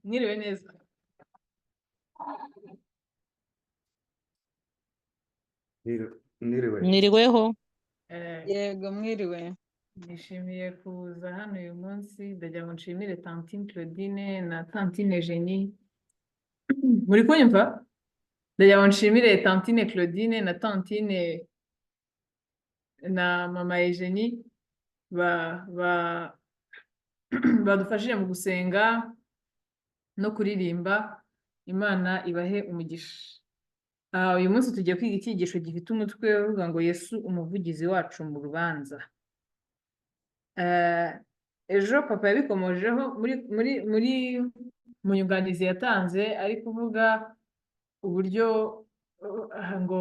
Mwiriwe neza. Mwiriwe. Mwiriweho. Yego, mwiriwe. Nishimiye kuza hano uyu munsi. Ndagira ngo nshimire Tantine Claudine na Tantine Eugenie. Muri kunyumva? Ndagira ngo nshimire Tantine Claudine na Tantine na Mama Eugenie ba ba badufashije mu gusenga no kuririmba. Imana ibahe umugisha. Uyu munsi tugiye kwiga icyigisho gifite umutwe uvuga ngo Yesu umuvugizi wacu mu rubanza. Ejo papa yabikomojeho muri mu nyunganizi yatanze, ari kuvuga uburyo ngo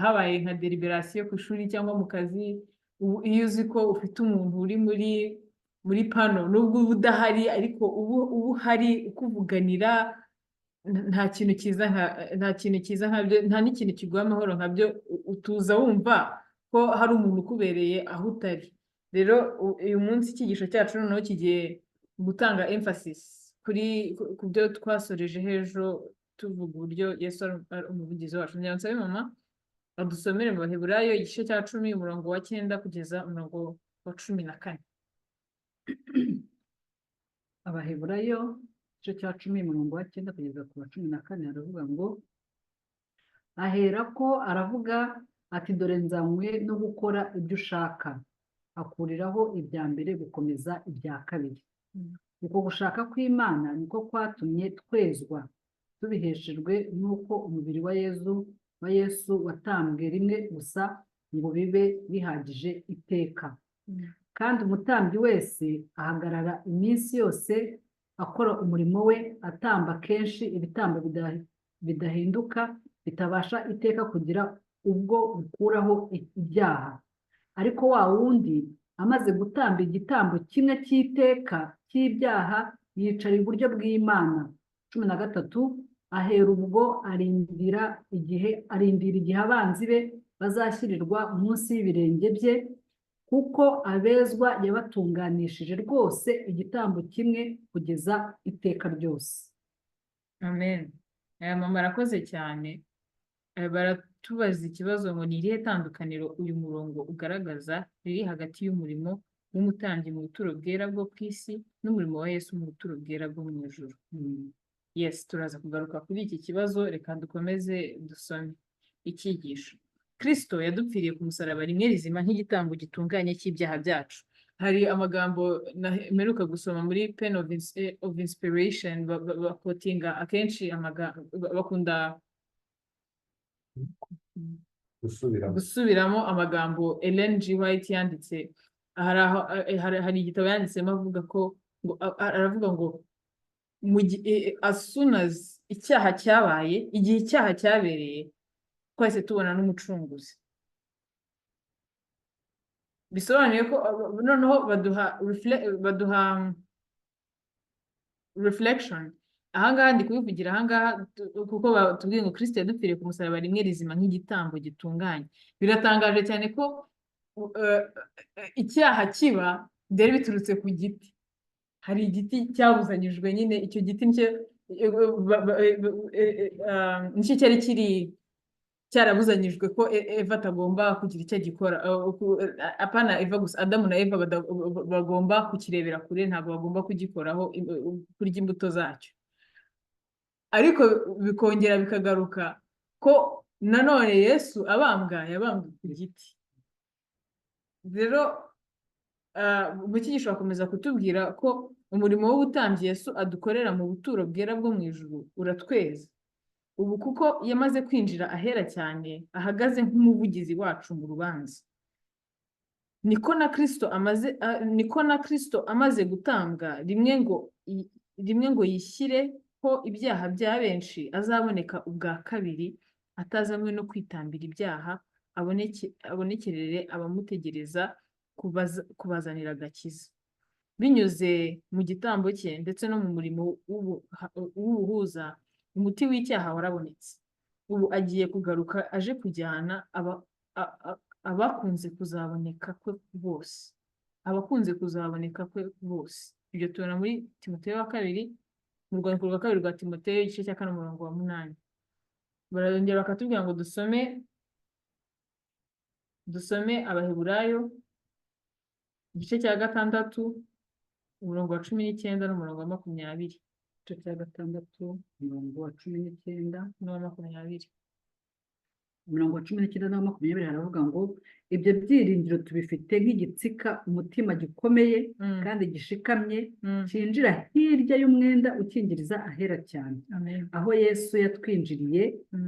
habaye nka délibération ku ishuri cyangwa mu kazi. Ubu iyo uzi ko ufite umuntu uri muri panel, nubwo uba udahari ariko uba uhari ukuvuganira, nta kintu cyiza nkabyo, nta n'ikintu kiguha amahoro nkabyo. Utuza wumva ko hari umuntu ukubereye aho utari. Rero uyu munsi icyigisho cyacu noneho kigiye gutanga emphasis ku byo twasoreje ejo, tuvuga uburyo Yesu ari umuvugizi wacu. Ngira ngo nsabe mama adusomere mu Baheburayo igice cya 10, umurongo wa 9 kugeza umurongo wa 14. Abaheburayo igice cya 10, umurongo wa 9 kugeza ku wa 14, haravuga ngo: "Aherako aravuga ati: 'Dore nzanywe no gukora ibyo ushaka.' Akuriraho ibya mbere gukomeza ibya kabiri." Uko gushaka kw'Imana niko kwatumye twezwa, tubiheshejwe n'uko umubiri wa Yesu watambwe rimwe gusa ngo bibe bihagije iteka. Kandi umutambyi wese ahagarara iminsi yose akora umurimo we, atamba kenshi ibitambo bidahinduka, bitabasha iteka kugira ubwo bikuraho ibyaha. Ariko wa wundi amaze gutamba igitambo kimwe cy'iteka cy'ibyaha, yicara iburyo bw'Imana. 13: Ahera ubwo arindira igihe abanzi be bazashyirirwa munsi y'ibirenge bye, kuko abezwa yabatunganishije rwose igitambo kimwe kugeza iteka ryose. Amen. Aya mama arakoze cyane. Baratubaza ikibazo ngo: ni irihe tandukaniro uyu murongo ugaragaza riri hagati y'umurimo w'umutambyi mu buturo bwera bwo ku isi n'umurimo wa Yesu mu buturo bwera bwo mu ijuru? Yes, turaza kugaruka kuri iki kibazo. Reka dukomeze dusome icyigisho. Kristo yadupfiriye ku musaraba rimwe rizima nk'igitambo gitunganye cy'ibyaha byacu. Hari amagambo mperuka gusoma muri Pen of Inspiration, baquotinga akenshi bakunda Gusubiramo. gusubiramo amagambo Ellen G. White yanditse. Hari aho hari igitabo yanditsemo avuga ko ngo aravuga ngo as soon as icyaha cyabaye, igihe icyaha cyabereye, twahise tubona n'umucunguzi. Bisobanuye ko noneho baduha reflection ahangaha. Ndi kubivugira ahangaha kuko batubwiye ngo Kristo yadupfiriye ku musaraba rimwe rizima nk'igitambo gitunganye. Biratangaje cyane ko icyaha kiba byari biturutse ku giti. Hari igiti cyabuzanyijwe nyine. Icyo giti nicyo cyari kiri cyarabuzanyijwe ko Eva atagomba kugira icyo agikora. Apana Eva gusa, Adamu na Eva bagomba kukirebera kure, ntabwo bagomba kugikoraho, kurya imbuto zacyo. Ariko bikongera bikagaruka ko nanone Yesu abambwa, yabambwe ku giti. Rero mu cyigisho bakomeza kutubwira ko umurimo w'ubutambyi Yesu adukorera mu buturo bwera bwo mu ijuru uratweza ubu, kuko yamaze kwinjira ahera cyane, ahagaze nk'umuvugizi wacu mu rubanza. Niko na Kristo amaze gutambwa rimwe ngo yishyireho ibyaha bya benshi, azaboneka ubwa kabiri atazanywe no kwitambira ibyaha, abonekerere abamutegereza kubazanira agakiza. Binyuze mu gitambo cye ndetse no mu murimo w'ubuhuza, umuti w'icyaha warabonetse. Ubu agiye kugaruka aje kujyana abakunze kuzaboneka kwe bose, abakunze kuzaboneka kwe bose. Ibyo tubona muri Timoteyo wa kabiri, mu rwandiko rwa kabiri rwa Timoteyo, igice cya 4, umurongo wa 8. Barongera bakatubwira ngo dusome Abaheburayo, igice cya 6, umurongo wa 19 n'umurongo wa 20. Igice cya 6, umurongo wa 19 n'uwa 20. Umurongo wa 19 n'uwa 20 haravuga ngo: "Ibyo byiringiro tubifite nk'igitsika umutima gikomeye kandi gishikamye, cyinjira hirya y'umwenda ukingiriza ahera cyane, Amen. aho Yesu yatwinjiriye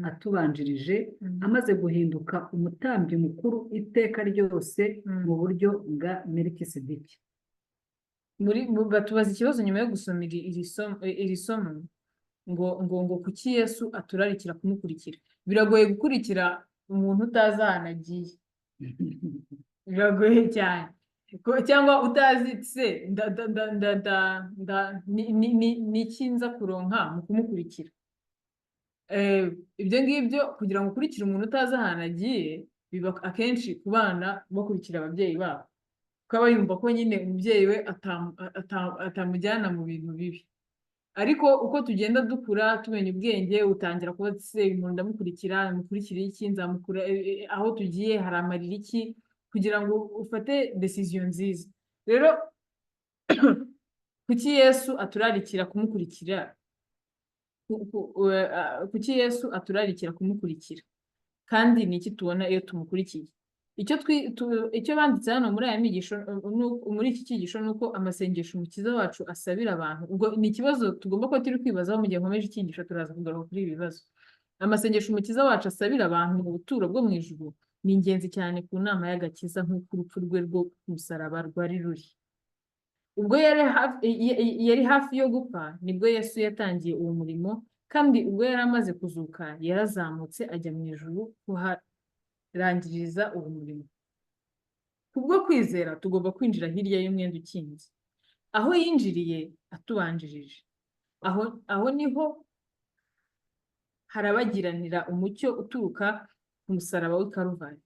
atubanjirije, amaze guhinduka umutambyi mukuru iteka ryose mu buryo bwa Melikisedeki." Batubaza ikibazo nyuma yo gusoma iri somo ngo kuki Yesu aturarikira kumukurikira? Biragoye gukurikira umuntu utazi ahantu agiye, biragoye cyane. Cyangwa utazi se nda nda nda nda nda nda ni iki nza kuronka mu kumukurikira? Ibyo ngibyo, kugira ngo ukurikire umuntu utazi ahantu agiye, biba akenshi ku bana bakurikira ababyeyi babo, kuko aba yumva ko nyine umubyeyi we atamujyana mu bintu bibi. Ariko uko tugenda dukura, tumenya ubwenge, utangira kuba se umuntu ndamukurikira, mukurikira iki, nzamukura aho tugiye haramarira iki, kugira ngo ufate decision nziza. Rero kuki Yesu aturarikira kumukurikira? Kuki Yesu aturarikira kumukurikira, kandi ni iki tubona iyo tumukurikiye? Icyo banditse hano muri aya migisho, muri iki cyigisho, ni uko amasengesho Umukiza wacu asabira abantu. Ubwo ni ikibazo tugomba kuba turi kwibazaho mu gihe nkomeje icyigisho, turaza kugaruka kuri ibi bibazo. Amasengesho Umukiza wacu asabira abantu mu buturo bwo mu ijuru ni ingenzi cyane ku nama y'agakiza nk'uko urupfu rwe rwo ku musaraba rwari ruri. Ubwo yari hafi yo gupfa, nibwo Yesu yatangiye uwo murimo, kandi ubwo yari amaze kuzuka, yarazamutse ajya mu ijuru kuharangiriza uwo murimo. Kubwo kwizera tugomba kwinjira hirya y'umwenda ukinze, aho yinjiriye atubanjirije. Aho niho harabagiranira umucyo uturuka ku musaraba w'i Karuvari.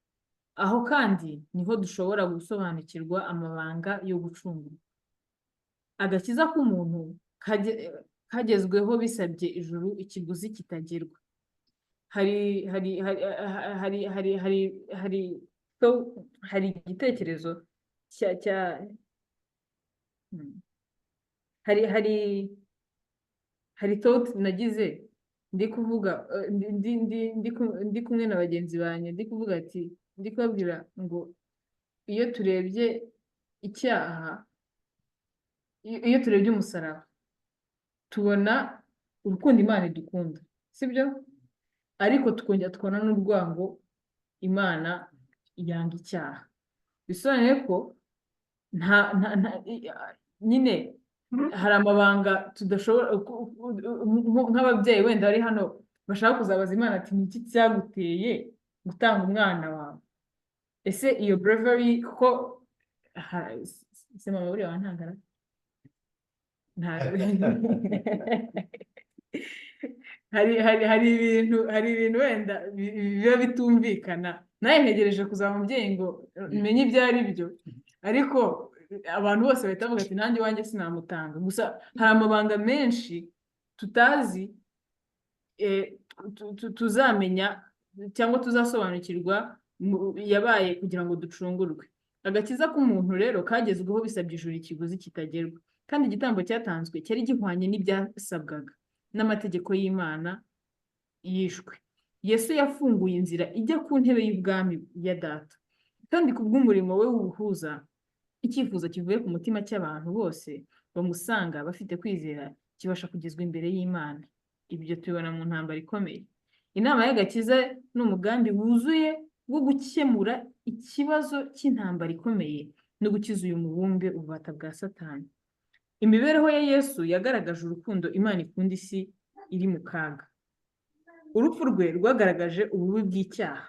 Aho kandi niho dushobora gusobanukirwa amabanga yo gucungurwa. Agakiza k'umuntu kagezweho bisabye ijuru ikiguzi kitagerwa. Hari so, hari igitekerezo cya hari thought nagize ndi kuvuga, ndi kumwe na bagenzi banjye, ndi kuvuga ati, ndi kubabwira ngo iyo turebye icyaha, iyo turebye umusaraba, tubona urukundo Imana idukunda, sibyo? Ariko tukongera tukabona n'urwango Imana yanga icyaha. Bisobanuye ko nta nta nta nyine hari amabanga tudashobora nk'ababyeyi wenda bari hano bashaka kuzabaza Imana ati: "Ni iki cyaguteye gutanga umwana wawe?" Ese iyo bravery ko se mama buriya wantangara hari ibintu wenda biba bitumvikana. Nawe ntegereje kuzaba umubyeyi ngo menye ibyo ari byo, ariko abantu bose bahita bavuga ati: "Nanjye iwanjye sinamutanga." Gusa hari amabanga menshi tutazi, tuzamenya cyangwa tuzasobanukirwa yabaye kugira ngo ducungurwe. Agakiza k'umuntu rero kagezweho bisabye ijuru ikiguzi kitagerwa, kandi igitambo cyatanzwe cyari gihwanye n'ibyasabwaga n'amategeko y'Imana yishwe. Yesu yafunguye inzira ijya ku ntebe y'ubwami ya Data, kandi kubw'umurimo we w'ubuhuza, icyifuzo kivuye ku mutima cy'abantu bose bamusanga bafite kwizera kibasha kugezwa imbere y'Imana. Ibyo tubibona mu ntambara ikomeye. Inama y'agakiza ni umugambi wuzuye wo gukemura ikibazo cy'intambara ikomeye no gukiza uyu mubumbe ububata bwa Satani. Imibereho ya Yesu yagaragaje urukundo Imana ikunda isi iri mu kaga. Urupfu rwe rwagaragaje ububi bw'icyaha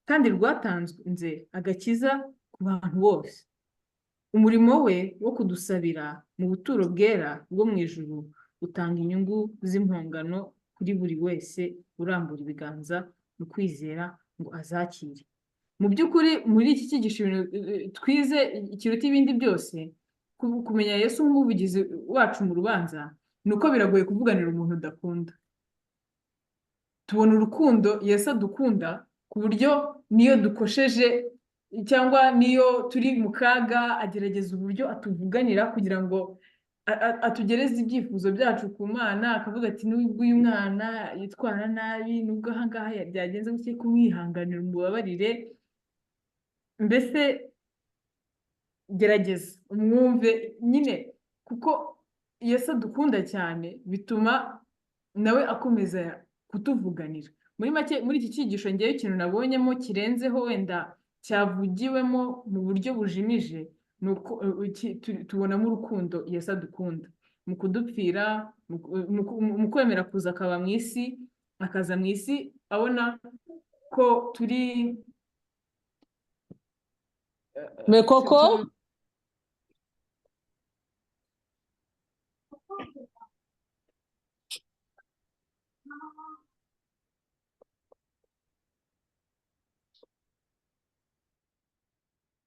kandi rwatanze agakiza ku bantu bose. Umurimo we wo kudusabira mu buturo bwera bwo mu ijuru utanga inyungu z'impongano kuri buri wese urambura ibiganza mu kwizera ngo azakire. Mu by'ukuri, muri iki cyigisho, ibintu twize ikiruta ibindi byose, Kumenya Yesu nk'umuvugizi wacu mu rubanza, ni uko biragoye kuvuganira umuntu udakunda. Tubona urukundo Yesu adukunda, ku buryo niyo dukosheje cyangwa niyo turi mu kaga, agerageza uburyo atuvuganira kugira ngo atugereze ibyifuzo byacu ku Mana, akavuga ati nubwo uyu mwana yitwara nabi, nubwo aha ngaha byagenze gutya, kumwihanganira, umubabarire, mbese gerageza umwumve nyine. Kuko Yesu adukunda cyane, bituma nawe akomeza kutuvuganira. Muri make, muri iki cyigisho ngewe ikintu nabonyemo kirenzeho wenda cyavugiwemo mu buryo bujimije, ni uko tubonamo urukundo Yesu adukunda mu kudupfira, mu kwemera kuza akaba mu isi, akaza mu isi abona ko turi Mais Coco,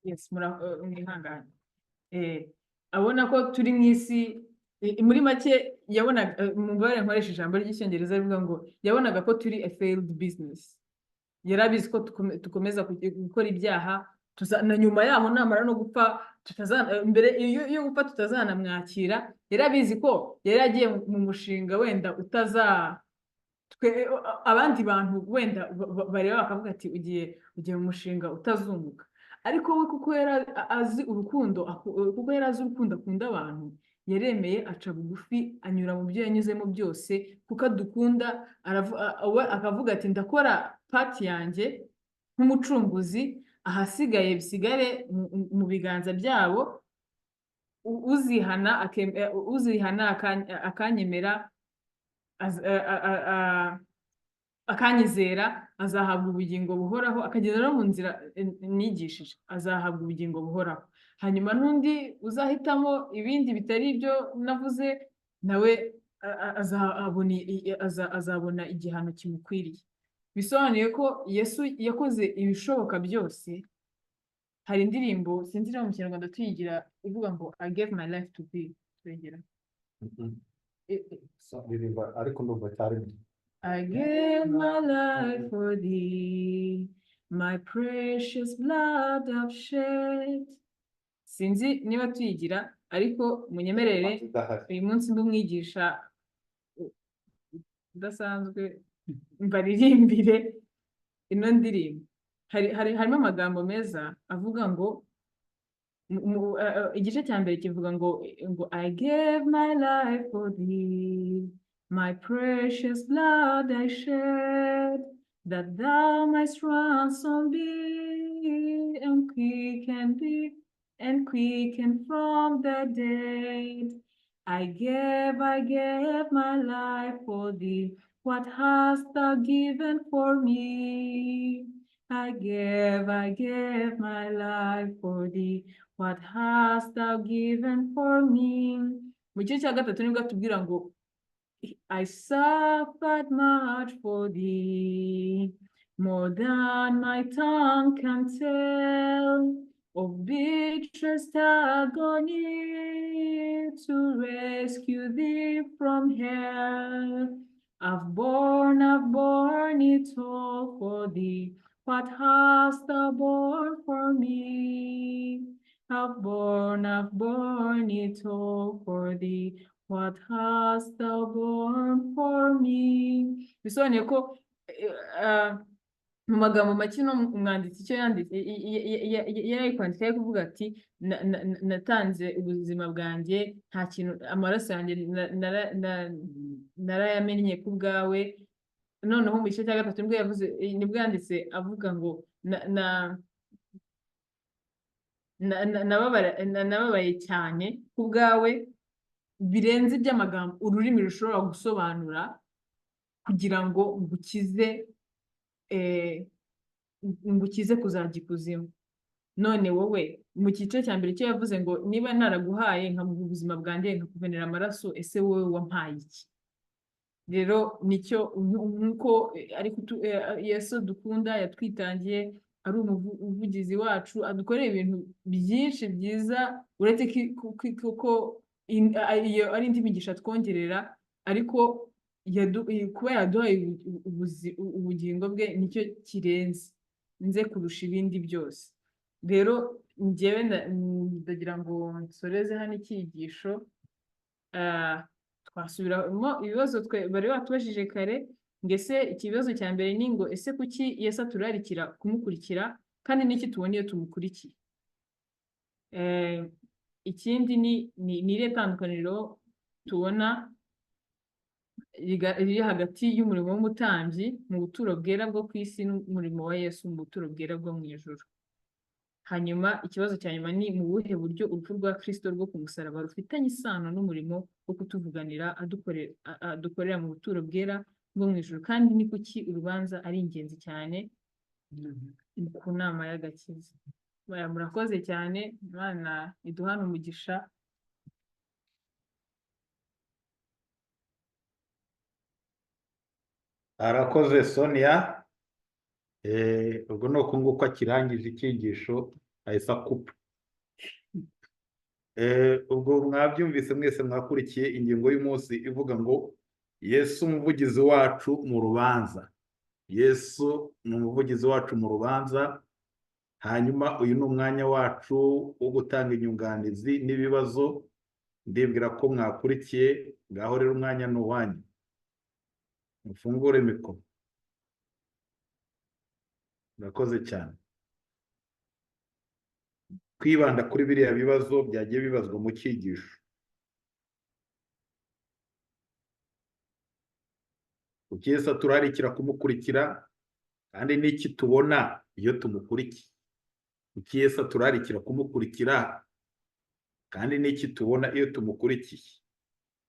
Yes, mwihangane. Abona ko turi mu isi, muri make yabonaga, mubare nkoresha ijambo ry'Icyongereza rivuga ngo yabonaga ko turi a failed business. Yari abizi ko dukomeza gukora ibyaha, na nyuma yaho namara no gupfa, mbere yo gupfa tutazanamwakira. Yari abizi ko yari agiye mu mushinga wenda utaza twe, abandi bantu wenda bareba bakavuga ati ugiye mu mushinga utazunguka. Ariko we kuko yari azi urukundo, kuko yari azi urukundo akunda abantu, yaremeye aca bugufi, anyura mu byo yanyuzemo byose, kuko adukunda, we akavuga ati ndakora part yanjye nk'umucunguzi, ahasigaye bisigare mu biganza byabo, uzihana akanyemera, akanyizera, azahabwa ubugingo buhoraho, akagenda no mu nzira nigishije, azahabwa ubugingo buhoraho. Hanyuma n'undi uzahitamo ibindi bitari ibyo navuze, nawe azabona igihano kimukwiriye. Bisobanuye ko Yesu yakoze ibishoboka byose. Hari indirimbo sinzi niba mu Kinyarwanda tuyigira ivuga ngo I gave my life to thee, tuyigira. Ririmba, ariko ndumva cyari I gave my life for thee, my precious blood I've shed. Sinzi niba tuyigira, ariko munyemerere Idahari. uyu munsi mbe umwigisha udasanzwe, mbaririmbire ino ndirimbo. Harimo amagambo meza avuga ngo igice cya mbere kivuga ngo I gave my life for thee, my precious blood I shed, that thou mightst ransom be and quicken be and quicken from the dead. I gave my life for thee. What hast thou given for me? I gave my life for thee. What hast thou given for me? Mu gice cya gatatu nibwo atubwira ngo I suffered much for thee, more than my tongue can tell, of bitterest agony to rescue thee from hell. I've borne it all for thee. What hast thou borne for me? I've borne it all for thee. What hast thou borne for me? Bisobanuye ko mu magambo make no umwanditsi icyo yanditse, yari ari kwandika, ari kuvuga ati natanze ubuzima bwanjye, nta kintu, amaraso yanjye narayamennye ku bwawe. Noneho mu gice cya gatatu nibwo yavuze, nibwo yanditse avuga ngo nababaye cyane ku bwawe, birenze iby'amagambo ururimi rushobora gusobanura, kugira ngo ngukize kuzajya ikuzimu. None wowe mu cyiciro cya mbere icyo yavuze ngo niba naraguhaye nkaguha ubuzima bwanjye, nkakuvenera amaraso, ese wowe wampaye iki? Rero nicyo nkuko ariko Yesu dukunda yatwitangiye. Ari umuvugizi wacu, adukorera ibintu byinshi byiza, uretse ko iyo ari indi migisha twongerera, ariko kuba yaduhaye ubugingo bwe nicyo kirenze nze kurusha ibindi byose. Rero njyewe ndagira ngo nsoreze hano icyigisho. Twasubiramo ibibazo twe bari batubajije kare, ngo ese ikibazo cya mbere ni ngo ese kuki Yesu aturarikira kumukurikira, kandi n'iki tubona iyo tumukurikiye? Ikindi ni irihe tandukaniro tubona riri hagati y'umurimo w'umutambyi mu buturo bwera bwo ku isi n'umurimo wa Yesu mu buturo bwera bwo mu ijuru? Hanyuma ikibazo cya nyuma ni mu buhe buryo urupfu rwa Kristo rwo ku musaraba rufitanye isano n'umurimo wo kutuvuganira adukorera mu buturo bwera bwo mu ijuru, kandi ni kuki urubanza ari ingenzi cyane ku nama y'agakiza? Murakoze cyane, Imana iduhane umugisha. Arakoze Sonia. Ubwo ni uku nguku akirangije icyigisho ahise akupa. Ubwo mwabyumvise mwese mwakurikiye ingingo y'umunsi ivuga ngo Yesu umuvugizi wacu mu rubanza. Yesu ni umuvugizi wacu mu rubanza. Hanyuma uyu ni umwanya wacu wo gutanga inyunganizi n'ibibazo. Ndibwira ko mwakurikiye, ngaho rero umwanya ni uwanyu, mufungure mikoro. Murakoze cyane kwibanda kuri biriya bibazo byagiye bibazwa mu cyigisho. Kuki Yesu aturarikira kumukurikira, kandi n'iki tubona iyo tumukurikiye? Kuki Yesu aturarikira kumukurikira, kandi n'iki tubona iyo tumukurikiye?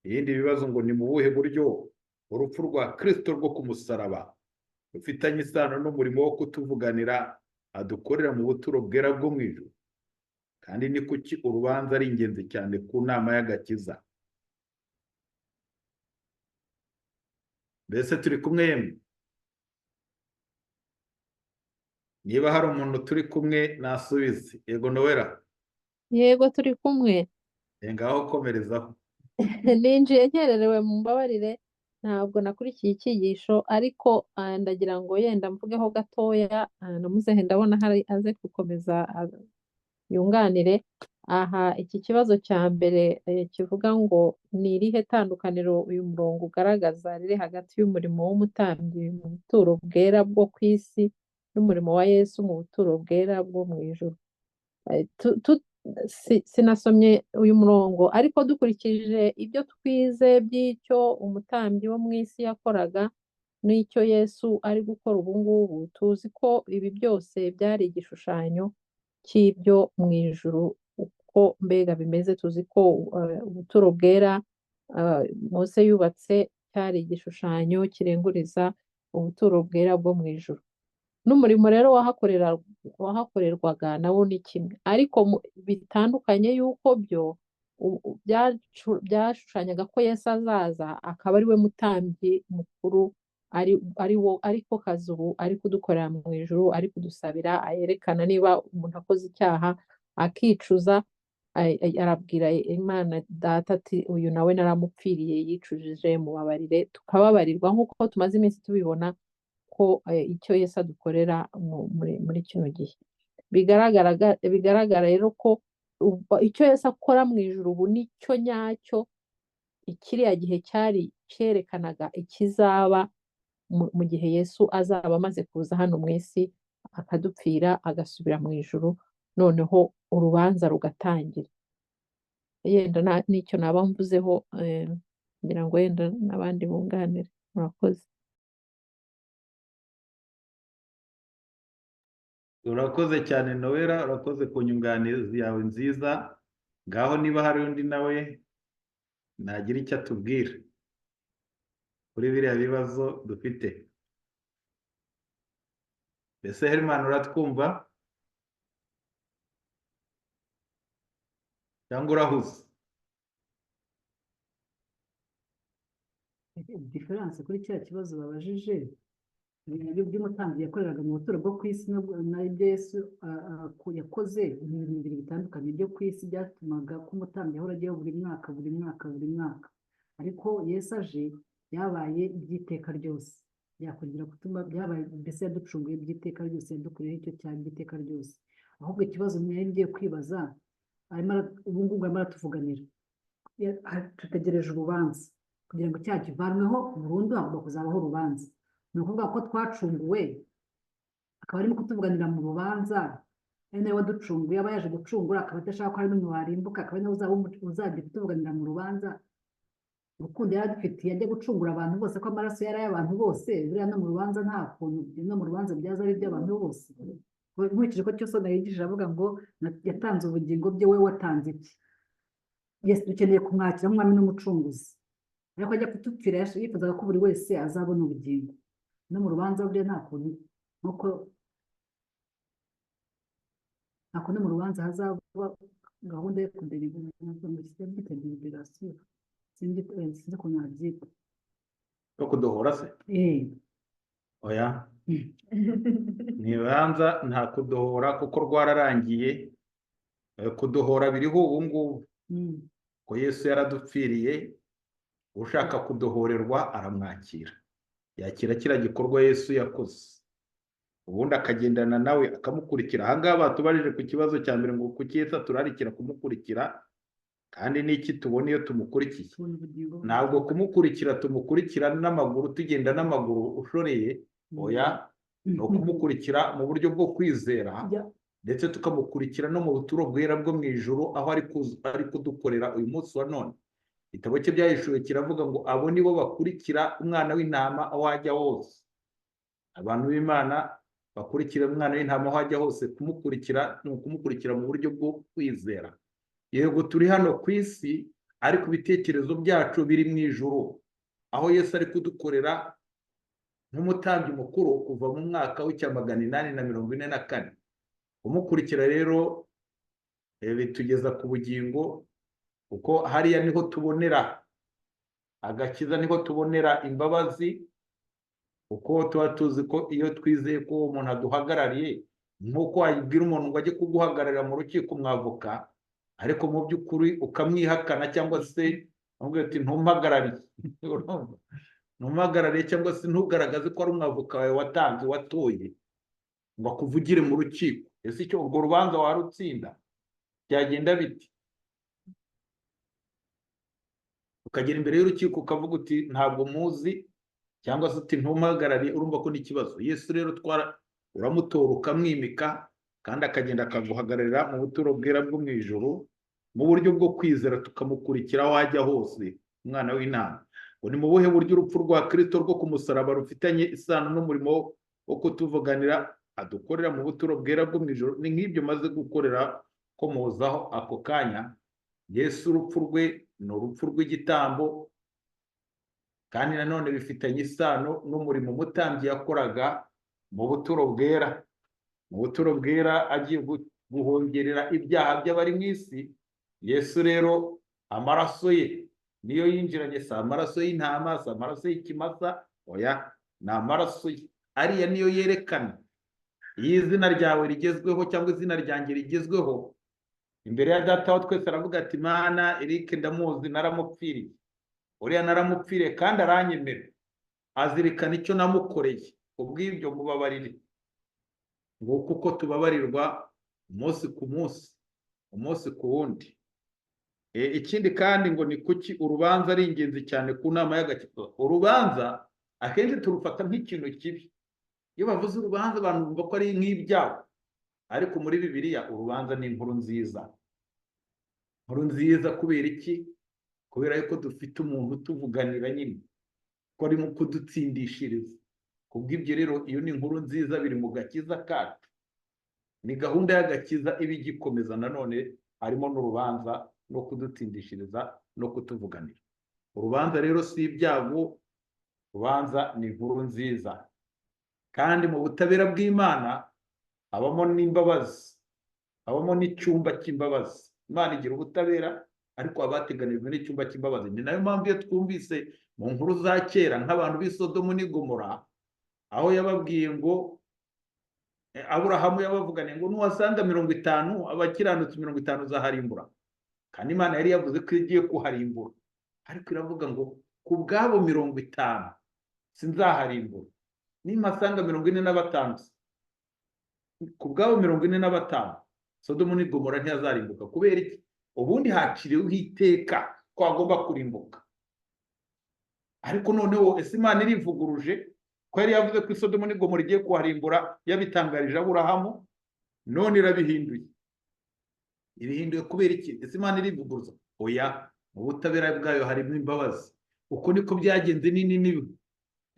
Ibindi bibazo ngo ni mu buhe buryo urupfu rwa Kristo rwo ku musaraba rufitanye isano n'umurimo wo kutuvuganira adukorera mu buturo bwera bwo mu ijuru, kandi ni kuki urubanza ari ingenzi cyane ku nama y'agakiza? Mbese turi kumwe yemwe? Niba hari umuntu turi kumwe nasubize. Yego Noella. Yego turi kumwe. Ngaho komerezaho. Ninjiye nkererewe, mumbabarire, ntabwo nakurikiye icyigisho, ariko ndagira ngo yenda mvugeho gatoya, na muzehe ndabona hari aze gukomeza yunganire. Aha iki kibazo cya mbere kivuga ngo ni irihe tandukaniro uyu murongo ugaragaza riri hagati y'umurimo w'umutambyi mu buturo bwera bwo ku isi n'umurimo wa Yesu mu buturo bwera bwo mu ijuru. Sinasomye uyu murongo, ariko dukurikije ibyo twize by'icyo umutambyi wo mu isi yakoraga n'icyo Yesu ari gukora ubu ngubu, tuzi ko ibi byose byari igishushanyo cy'ibyo mu ijuru uko mbega bimeze. Tuzi ko ubuturo bwera Mose yubatse cyari igishushanyo kirenguriza ubuturo bwera bwo mu ijuru. N'umurimo rero wahakorerwaga nawo ni kimwe, ariko bitandukanye y'uko byo byashushanyaga ko Yesu azaza akaba ari we mutambyi mukuru, ari wo ariko kazi ubu ari kudukorera mu ijuru, ari kudusabira, ayerekana niba umuntu akoze icyaha akicuza, arabwira Imana Data ati uyu nawe naramupfiriye yicujije, mubabarire, tukababarirwa, nk'uko tumaze iminsi tubibona ko icyo Yesu adukorera muri kino gihe. Bigaragara rero ko icyo Yesu akora mu ijuru ubu nicyo nyacyo, ikiriya gihe cyari cyerekanaga ikizaba mu gihe Yesu azaba amaze kuza hano mu isi akadupfira agasubira mu ijuru, noneho urubanza rugatangira. Yenda n'icyo naba mvuzeho, ngira ngo yenda n'abandi bunganire. Murakoze. Urakoze cyane Noella, urakoze ku nyunganizi yawe nziza. Ngaho niba hari undi nawe nagira icyo atubwira kuri biriya bibazo dufite. Mbese Herman uratwumva cyangwa urahuze? Diferanse kuri cya kibazo babajije Ibintu by'umutambyi yakoreraga mu buturo bwo ku isi n'ibyo Yesu yakoze ni ibintu bibiri bitandukanye. Ibyo ku isi byatumaga ko umutambyi ahora ajyayo buri mwaka, buri mwaka, buri mwaka, ariko Yesu aje byabaye iby'iteka ryose, byakongera gutuma byabaye mbese yaducunguye by'iteka ryose, yadukuyeho icyo cyaha by'iteka ryose. Ahubwo ikibazo nari ngiye kwibaza, ubu ngubu arimo aratuvuganira, dutegereje urubanza kugira ngo icyaha kivanweho burundu, hagomba kuzabaho urubanza. Ni ukuvuga ko twacunguwe, akaba arimo kutuvuganira mu rubanza, ari nawe waducunguye, aba yaje gucungura, akaba adashaka ko hari n'umwe warimbuka, akaba ari nawe uzajya kutuvuganira mu rubanza. Urukundo yari adufitiye ajya gucungura abantu bose, ko amaraso yari ay'abantu bose, buriya no mu rubanza nta kuntu no mu rubanza byaza ari iby'abantu bose. Nkurikije ko cyose yigishije avuga ngo yatanze ubugingo bye, we watanze iki? Yes, dukeneye kumwakira nk'umwami n'umucunguzi, ariko ajya kudupfira yifuzaga ko buri wese azabona ubugingo. No mu rubanza buriya nta kuntu, nkuko nta kuntu mu rubanza hazaba gahunda yo kudeliberation, sinzi ukuntu nabyita. Yo kudohora se? Eh. Oya, ntibanza, nta kudohora kuko rwararangiye. Kudohora biriho ubu ngubu ko Yesu yaradupfiriye. Ushaka kudohorerwa aramwakira, yakira kiriya gikorwa Yesu yakoze, ubundi akagendana nawe akamukurikira. Ahangaha batubajije ku kibazo cya mbere ngo kuki Yesu aturarikira kumukurikira, kandi n'iki tubona iyo tumukurikiye? Tubona ubugingo. Ntabwo kumukurikira tumukurikira n'amaguru, tugenda n'amaguru ushoreye, oya, ni ukumukurikira mu buryo bwo kwizera, ndetse tukamukurikira no mu buturo bwera bwo mu ijuru, aho ari kudukorera uyu munsi wa none. Igitabo cye Byahishuwe kiravuga ngo abo nibo bakurikira Umwana w'Intama aho ajya hose. Abantu b'Imana bakurikira Umwana w'Intama aho ajya hose. Kumukurikira ni ukumukurikira mu buryo bwo kwizera. Yego, turi hano ku isi, ariko ibitekerezo byacu biri mu ijuru, aho Yesu ari kudukorera nk'umutambyi mukuru kuva mu mwaka w'1844. Kumukurikira rero bitugeza ku bugingo, kuko hariya niho tubonera agakiza, niho tubonera imbabazi, kuko tuba tuzi ko iyo twizeye ko uwo muntu aduhagarariye, nk'uko wabwira umuntu ngo ajye kuguhagararira mu rukiko, umwavoka, ariko mu by'ukuri ukamwihakana, cyangwa se ukamubwira uti ntumpagarariye, urumva? Ntumpagarariye, cyangwa se ntugaragaze ko ari umwavoka wawe watanze, watoye ngo akuvugire mu rukiko. Ese icyo urwo rubanza warutsinda? Byagenda bite? Ukagera imbere y'urukiko ukavuga uti ntabwo muzi, cyangwa se uti ntumpagarariye, urumva ko ni ikibazo. Yesu rero uramutora ukamwimika, kandi akagenda akaguhagararira mu buturo bwera bwo mu ijuru, mu buryo bwo kwizera tukamukurikira aho ajya hose, Umwana w'Intama. Ngo ni mu buhe buryo urupfu rwa Kristo rwo ku musaraba rufitanye isano n'umurimo wo kutuvuganira adukorera mu buturo bwera bwo mu ijuru? Ni nk'ibyo maze gukorera komozaho ako kanya. Yesu urupfu rwe ni urupfu rw'igitambo, kandi nanone bifitanye isano n'umurimo umutambyi yakoraga mu buturo bwera. Mu buturo bwera agiye guhongerera ibyaha by'abari mu isi. Yesu rero amaraso ye niyo yinjiranye, si amaraso y'intama, si amaraso y'ikimasa, oya, ni amaraso ye. Ariya niyo yerekana iyo izina ryawe rigezweho cyangwa izina ryanjye rigezweho imbere ya Data wa twese, aravuga ati Mana, Eric ndamuzi, naramupfiriye, uriya naramupfiriye kandi aranyemera, azirikana icyo namukoreye, ubw'ibyo mubabarire. Nguko uko tubabarirwa umunsi ku munsi, umunsi ku wundi. Ikindi kandi ngo ni kuki urubanza ari ingenzi cyane ku nama y'agakiza? Urubanza akenshi turufata nk'ikintu kibi. Iyo bavuze urubanza abantu bumva ko ari nk'ibyago, ariko muri Bibiliya urubanza ni inkuru nziza. Inkuru nziza kubera iki? Kubera yuko dufite umuntu utuvuganira nyine, ko arimo kudutsindishiriza. Kubw'ibyo rero iyo ni inkuru nziza, biri mu gakiza kacu. Ni gahunda y'agakiza iba igikomeza nanone, harimo n'urubanza no kudutsindishiriza no kutuvuganira. Urubanza rero si ibyago, urubanza ni inkuru nziza. Kandi mu butabera bw'Imana habamo n'imbabazi, habamo n'icyumba cy'imbabazi. Imana igira ubutabera, ariko abateganijwe n'icyumba cy'imbabazi. Ni nayo mpamvu iyo twumvise mu nkuru za kera nk'abantu b'i Sodomu n'i Gomora, Aho yababwiye ngo Aburahamu yabavugane ngo nuhasanga 50 abakiranutsi 50 uzaharimbura. Kandi Imana yari yavuze ko igiye kuharimbura, ariko iravuga ngo ku bwabo 50 sinzaharimbura, nimpasanga 45, ku bwabo 45 Sodomu n'i Gomora ntihazarimbuka. Kubera iki? Ubundi haciriweho iteka ko hagomba kurimbuka, ariko noneho ese Imana irivuguruje ko yari yavuze ko Sodomu n'i Gomora igiye kuharimbura, yabitangarije Aburahamu, none irabihinduye. Ibihinduye kubera iki? Ese Imana irivuguruza? Oya, mu butabera bwayo harimo imbabazi. Uko niko byagenze Niniwe.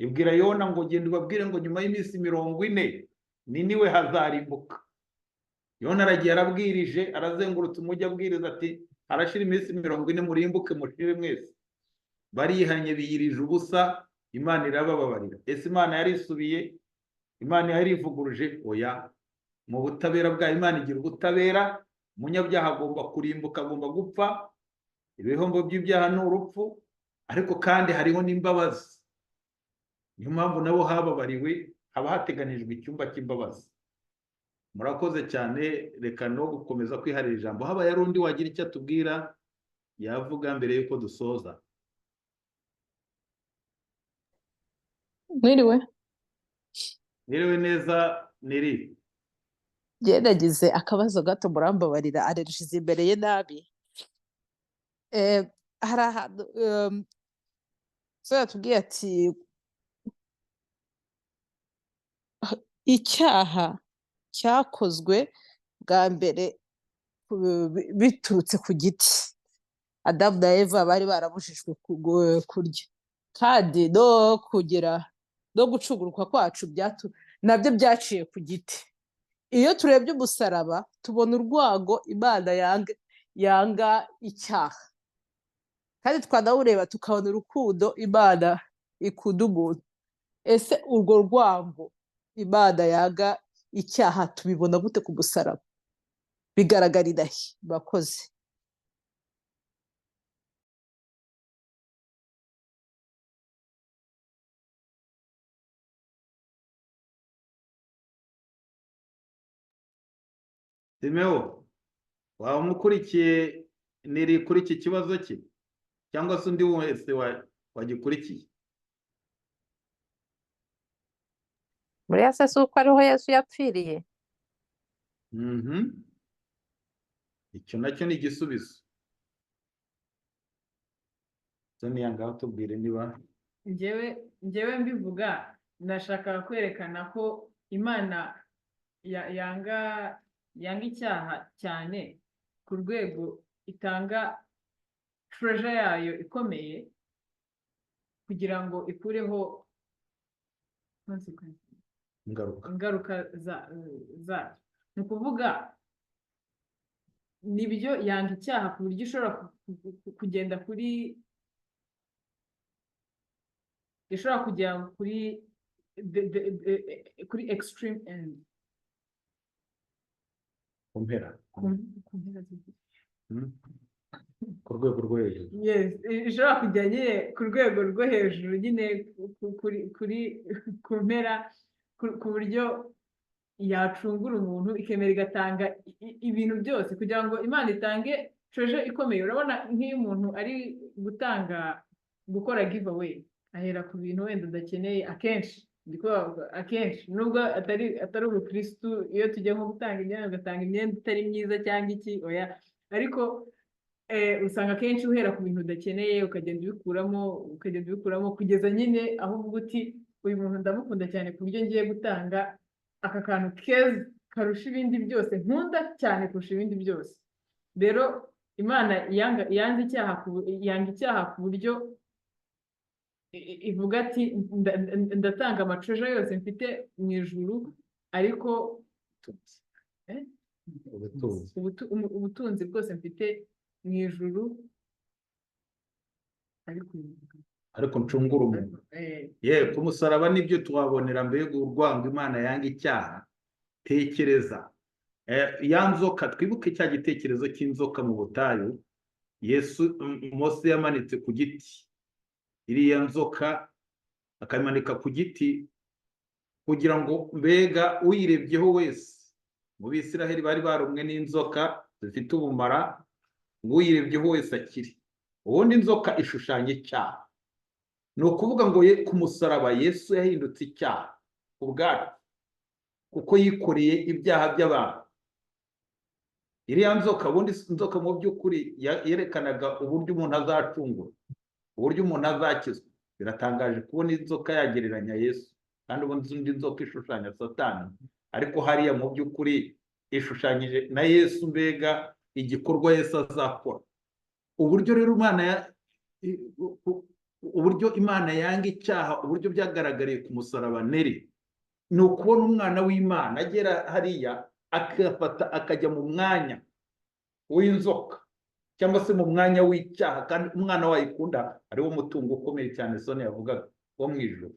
Ibwira Yona ngo genda ubabwire ngo nyuma y'iminsi 40 Niniwe hazarimbuka. Yona aragiye arabwirije, arazengurutse umujyi abwiriza ati harashira iminsi 40 murimbuke mushire mwese. Barihanye biyirije ubusa, Imana irabababarira. Ese Imana yarisubiye? Imana yarivuguruje? Oya, mu butabera bwayo Imana igira ubutabera. Umunyabyaha agomba kurimbuka, agomba gupfa, ibihombo by'ibyaha ni urupfu, ariko kandi hariho n'imbabazi. Niyo mpamvu nabo hababariwe, haba hateganijwe icyumba cy'imbabazi. Murakoze cyane, reka no gukomeza kwiharira ijambo. Habaye ari undi wagira icyo atubwira yavuga mbere y'uko dusoza. Mwiriwe. Mwiriwe neza Niri. Njye nagize akabazo gato, murambabarira, arereshize imbere ye nabi. Hari ahantu so yatubwiye ati icyaha cyakozwe bwa mbere biturutse ku giti Adamu na Eva bari barabujijwe kurya, kandi no kugera no gucungurwa kwacu nabyo byaciye ku giti. Iyo turebye umusaraba tubona urwango Imana yanga icyaha, kandi twanawureba tukabona urukundo Imana ikunda umuntu. Ese urwo rwango Imana yanga icyaha tubibona gute ku musaraba? Bigaragarira he? Bakoze. Simeo, waba umukurikiye Niri kuri iki kibazo cye, cyangwa se undi wese wagikurikiye? Muri se si uko ariho Yesu yapfiriye? Icyo nacyo ni igisubizo. Sonia, ngaho tubwire niba njyewe mbivuga nashakaga kwerekana ko Imana yanga icyaha cyane ku rwego itanga treasure yayo ikomeye kugira ngo ikureho ingaruka zacyo. Ni ukuvuga nibyo yanga icyaha ku buryo ishobora kugenda kuri ishobora kujya kuri kuri extreme end, ku mpera, ku rwego rwo hejuru. Yes, ishobora kujya nyine ku rwego rwo hejuru nyine kuri ku mpera, ku buryo yacungura umuntu, ikemera igatanga ibintu byose kugira ngo Imana itange treasure ikomeye. Urabona nk'iyo umuntu ari gutanga gukora giveaway, ahera ku bintu wenda udakeneye akenshi, akenshi nubwo atari ubukristu, iyo tujya nko gutanga imyenda ugatanga imyenda itari myiza cyangwa iki, oya, ariko usanga akenshi uhera ku bintu udakeneye ukagenda ubikuramo kugeza nyine aho uvuga uti uyu muntu ndamukunda cyane ku buryo ngiye gutanga aka kantu keza karusha ibindi byose, nkunda cyane kurusha ibindi byose. Rero Imana yanga icyaha ku buryo ivuga ati ndatanga amacuja yose mfite mu ijuru, ariko ubutunzi bwose mfite mu ijuru, ariko ncungura umuntu. Ye, ku musaraba nibyo twabonera mbega urwango Imana yanga icyaha. Tekereza ya nzoka, twibuke cya gitekerezo cy'inzoka mu butayu Yesu Mose yamanitse ku giti, iriya nzoka akayimanika ku giti, Kugira ngo mbega uyirebyeho wese, mu Bisiraheli bari barumwe n'inzoka zifite ubumara, ngo uyirebyeho wese akire. Ubundi inzoka ishushanya icyaha. Ni ukuvuga ngo ye ku musaraba Yesu yahindutse icyaha ubwacu, kuko yikoreye ibyaha by'abantu. Iriya nzoka, ubundi inzoka mu by'ukuri yerekanaga uburyo umuntu azacungura, uburyo umuntu azakizwa. Biratangaje kubona inzoka yagereranya Yesu, kandi ubundi indi nzoka ishushanya Satani, ariko hariya mu by'ukuri ishushanyije na Yesu, mbega igikorwa Yesu azakora. Uburyo rero Imana uburyo Imana yanga icyaha, uburyo byagaragariye ku musaraba neri, ni ukubona umwana w'Imana agera hariya akafata akajya mu mwanya w'inzoka cyangwa se mu mwanya w'icyaha, kandi umwana wayikunda ari wo mutungo ukomeye cyane Soni yavugaga wo mu ijuru.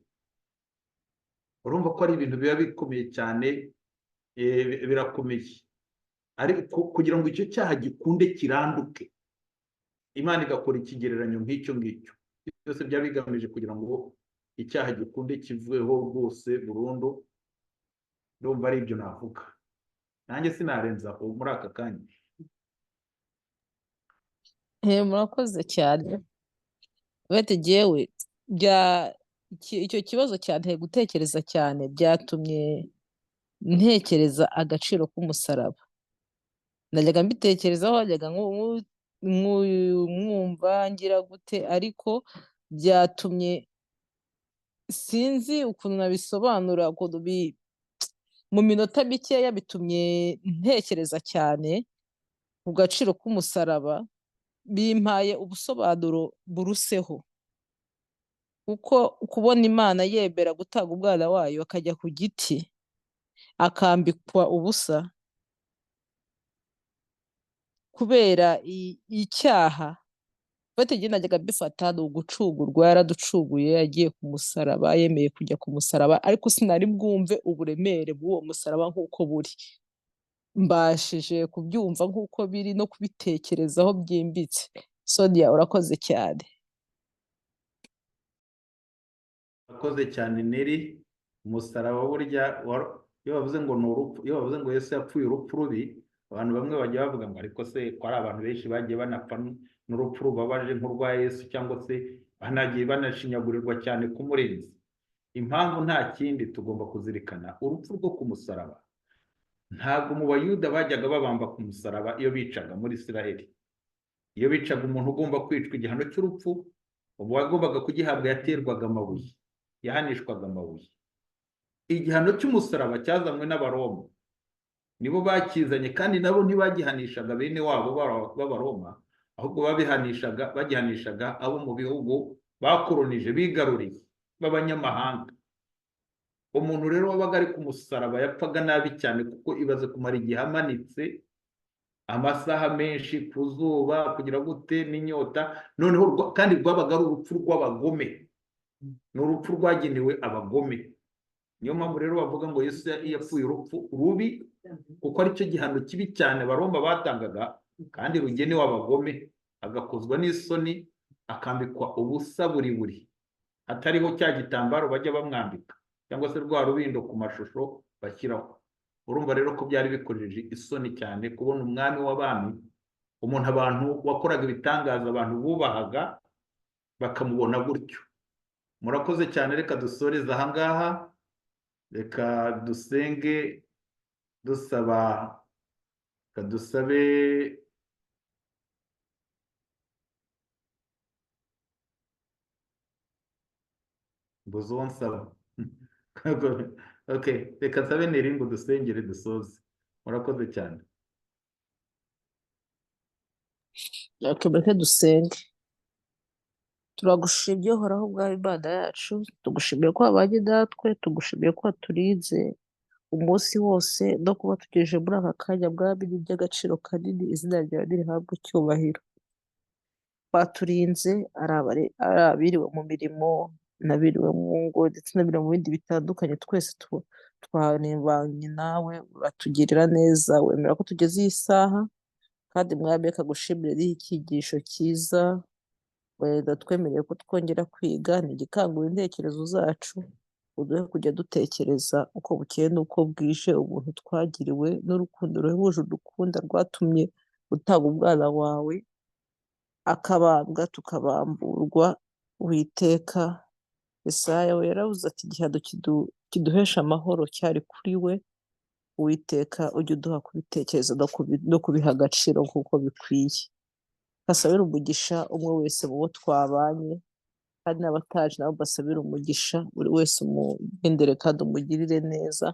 Urumva ko ari ibintu biba bikomeye cyane, birakomeye. Ariko kugira ngo icyo cyaha gikunde kiranduke, Imana igakora ikigereranyo nk'icyo ngicyo. Byose byaba bigamije kugira ngo icyaha gikunde kiveho rwose burundu. Ndumva ari ibyo navuga, nanjye sinarenza aho muri aka kanya. Murakoze cyane. Bete jyewe bya icyo kibazo cyanteye gutekereza cyane, byatumye ntekereza agaciro k'umusaraba. Najyaga mbitekerezaho, najyaga mwumva ngira gute, ariko byatumye sinzi ukuntu nabisobanura, ukuntu mu minota mikeya bitumye ntekereza cyane ku gaciro k'umusaraba, bimpaye ubusobanuro buruseho. Kuko kubona Imana yemera gutanga umwana wayo akajya ku giti akambikwa ubusa kubera icyaha, bate najyaga mbifata ni ugucugurwa, yaraducuguye agiye ku musaraba, yemeye kujya ku musaraba, ariko sinari bwumve uburemere bw'uwo musaraba nk'uko buri. Mbashije kubyumva nk'uko biri no kubitekerezaho byimbitse. Sonia, urakoze cyane. Urakoze cyane Neri. Umusaraba burya iyo bavuze ngo ni urupfu, iyo bavuze ngo Yesu yapfuye urupfu rubi, abantu bamwe bajya bavuga ngo ariko se ko ari abantu benshi bagiye banapfa n'urupfu rubabaje nk'urwa Yesu, cyangwa se banagiye banashinyagurirwa cyane kumurenza. Impamvu nta kindi, tugomba kuzirikana urupfu rwo ku musaraba. Ntabwo mu Bayuda bajyaga babamba ku musaraba iyo bicaga muri Isiraheli. Iyo bicaga umuntu ugomba kwicwa igihano cy'urupfu, ubu wagombaga kugihabwa yaterwaga amabuye, yahanishwaga amabuye. Igihano cy'umusaraba cyazanywe n'Abaroma, nibo bakizanye, kandi nabo ntibagihanishaga bene wabo b'Abaroma, ahubwo bagihanishaga abo mu bihugu bakoronije bigaruriye b'abanyamahanga. Umuntu rero wabaga ari ku musaraba yapfaga nabi cyane, kuko ibaze kumara igihe amanitse amasaha menshi ku zuba, kugira gute n'inyota, noneho kandi rwabaga ari urupfu rw'abagome, ni urupfu rwagenewe abagome. Niyo mpamvu rero bavuga ngo Yesu yapfuye urupfu rubi, kuko aricyo gihano kibi cyane Abaroma batangaga, kandi rugenewe abagome, agakozwa n'isoni, akambikwa ubusa buri buri, hatariho cya gitambaro bajya bamwambika cyangwa se rwa rubindo ku mashusho bashyiraho. Urumva rero ko byari bikojeje isoni cyane kubona umwami w'abami, umuntu abantu wakoraga ibitangaza abantu bubahaga, bakamubona gutyo. Murakoze cyane, reka dusoreze aha ngaha. Reka dusenge dusaba, reka dusabe mbuze uwo nsaba. Okay, reka nsabe Neri ngo dusengere dusoze. Murakoze cyane. Reka dusenge. Turagushimye Uhoraho ubwawe Imana yacu, tugushimiye ko wabanye natwe, tugushimiye ko waturinze umunsi wose no kuba tugejeje muri aka kanya Mwami, ni iby'agaciro kanini, izina ryawe nirihabwe icyubahiro. Baturinze ari abiriwe mu mirimo n'abiriwe mu ngo ndetse n'abiriwe mu bindi bitandukanye, twese twabanye nawe, uratugirira neza, wemera ko tugeze iyi saha, kandi Mwami reka gushimire n'icyigisho cyiza wenda twemereye ko twongera kwiga, ni igikangura intekerezo zacu, Uduhe kujya dutekereza uko bukeye n'uko bwije ubuntu twagiriwe n'urukundo ruhebuje udukunda rwatumye utanga umwana wawe akabambwa tukabamburwa. Uwiteka, Yesaya we yaravuze ati igihano kiduhesha amahoro cyari kuri we. Uwiteka, ujye uduha kubitekereza no kubiha agaciro nk'uko bikwiye. Basabire umugisha umwe wese mu bo twabanye, kandi n'abataje nabo basabire umugisha. Buri wese umugendere kandi umugirire neza,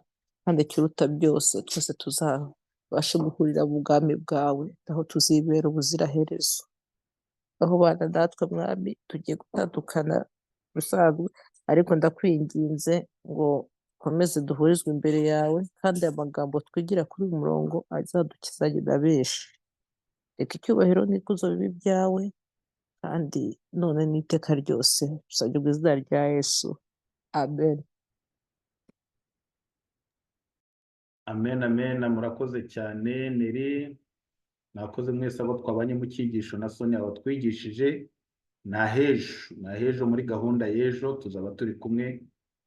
kandi ikiruta byose twese tuzabashe guhurira mu bwami bwawe, aho tuzibera ubuziraherezo. Aho bana natwe Mwami, tugiye gutandukana bisanzwe, ariko ndakwinginze ngo ukomeze duhurizwe imbere yawe, kandi aya magambo twigira kuri uyu murongo azadukizanye na benshi. Reka icyubahiro n'ikuzo bibe ibyawe, kandi none n'iteka ryose, bisabye mu izina rya Yesu, amen. Amen, amen. Murakoze cyane Neri, mwakoze mwese abo twabanye mu cyigisho na Sonia watwigishije. Na hejo muri gahunda y'ejo tuzaba turi kumwe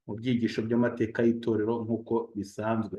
mu byigisho by'amateka y'itorero nk'uko bisanzwe.